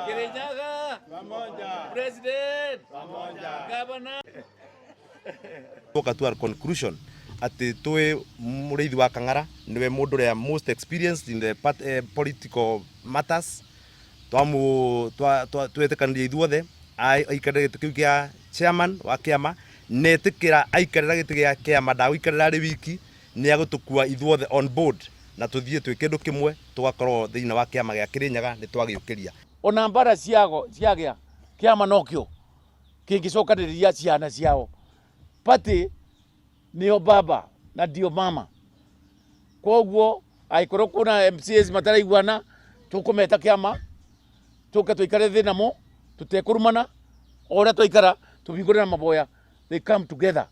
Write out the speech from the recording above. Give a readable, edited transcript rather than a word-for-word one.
Kirinyaga President Governor. Twoka to a conclusion atĩ twĩ Mũrĩithi wa Kang'ara nĩwe mũndũ ũrĩa most experienced in the part, political matters. Twamu twetĩkanirie ithuothe aikarĩre gĩtĩ kĩu gĩa chairman wa kĩama, na etĩkĩra aikarĩra gĩtĩ gĩa kĩama ndagũikarĩra arĩ wiki, nĩ agũtũkua ithuothe on board na tũthiĩ twĩ kĩndũ kĩmwe, tũgakorwo thĩinĩ wa kĩama gĩa Kĩrĩnyaga nĩ twagĩũkĩria. Ona mbara ciago ciagĩa kĩama nokĩo kĩngĩcokanĩrĩria ciana ciao. Party nĩyo baba na ndio mama. Koguo angĩkorwo kwĩna MCAs mataraiguana, tũkũmeta kĩama tũke tũikare thĩ namo tũtekũrumana, o ũrĩa twaikara tũhingũre na maboya, they come together.